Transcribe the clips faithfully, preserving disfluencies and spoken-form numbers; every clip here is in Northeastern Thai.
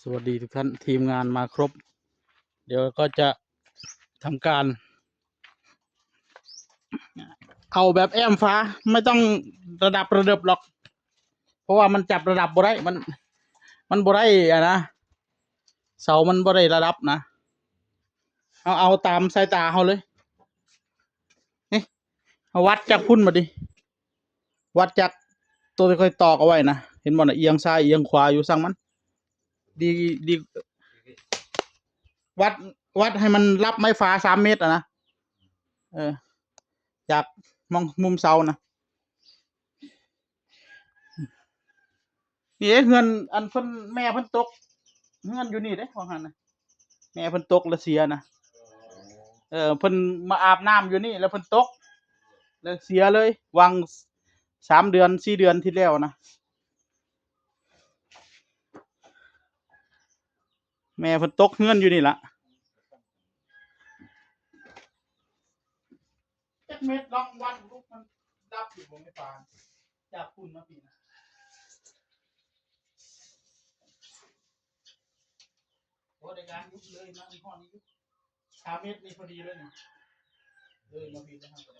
สวัสดีทุกท่าน ทีมงานมาครบ เดี๋ยวก็จะทำการ เอาแบบแอมฟ้า ไม่ต้องระดับระดับหรอก เพราะว่ามันจับระดับบ่ได้ มัน มันบ่ได้อะนะ เสามันบ่ได้ระดับนะ เอา เอาตามสายตาเขาเลย นี่ เอาวัดจากพุ่นมาดิ วัดจากตัวที่ค่อยตอกเอาไว้นะ เห็นบ่น่ะ เอียงซ้ายเอียงขวาอยู่ สั่งมัน ดี ดี วัด วัดให้มันรับไม้ฟ้าสามเมตรอะนะ เออ จากมองมุมเสานะ นี่เด้ เฮือนอันเพิ่น แม่เพิ่นตก เฮือนอยู่นี่เด้ ว่าหั่นนะ แม่เพิ่นตกแล้วเสียนะ เออ เพิ่นมาอาบน้ำอยู่นี่ แล้วเพิ่นตก แล้วเสียเลย หว่างสามเดือน สี่เดือนที่แล้วนะ แม่เพิ่นตกเฮือนอยู่นี่ละ จักเม็ด ลองวัดลูกมันดับอยู่บ่ ไม่ปาน จากพุ่นมาปีนะ โอ้ ได้การยุบเลยนะ อีกข้อนี้ยุบ สามเมตรนี่พอดีเลยนี่ เลยมาปีนะครับ ตัว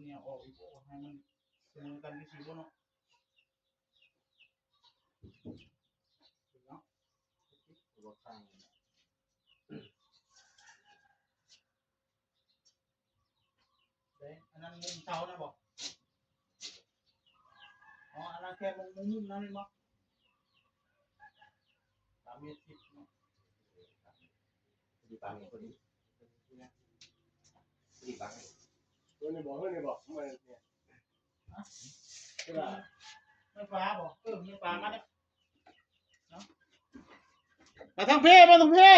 เนี้ยออกอีก โอ้ ให้มันเสมอกันนี่สิบ่เนาะ เนาะ ตัวข้าง เด้ อันนั้นมุมเสานะบ่ อ๋อ อันนั้นแค่มุม มุม มุมนั้นเองบ่ สามเมตรสิบเนาะ พอดีปานนี้พอดี พอดีปานนี้ เออ นี่บ่ เออ นี่บ่ มันเนี่ย ฮะ ใช่ป่ะ ไม่ฟ้าบ่ เออ ไม่ฟ้ามาเนี่ย มาทางพี่ มาทางพี่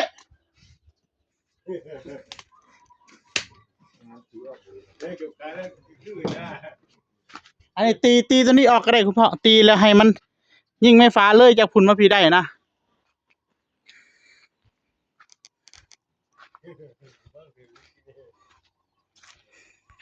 อันนี้ตี ตีตัวนี้ออกก็ได้คุณพ่อ ตีแล้วให้มันยิงไม้ฟ้าเลยจากพุ่นมาพี่ได้นะ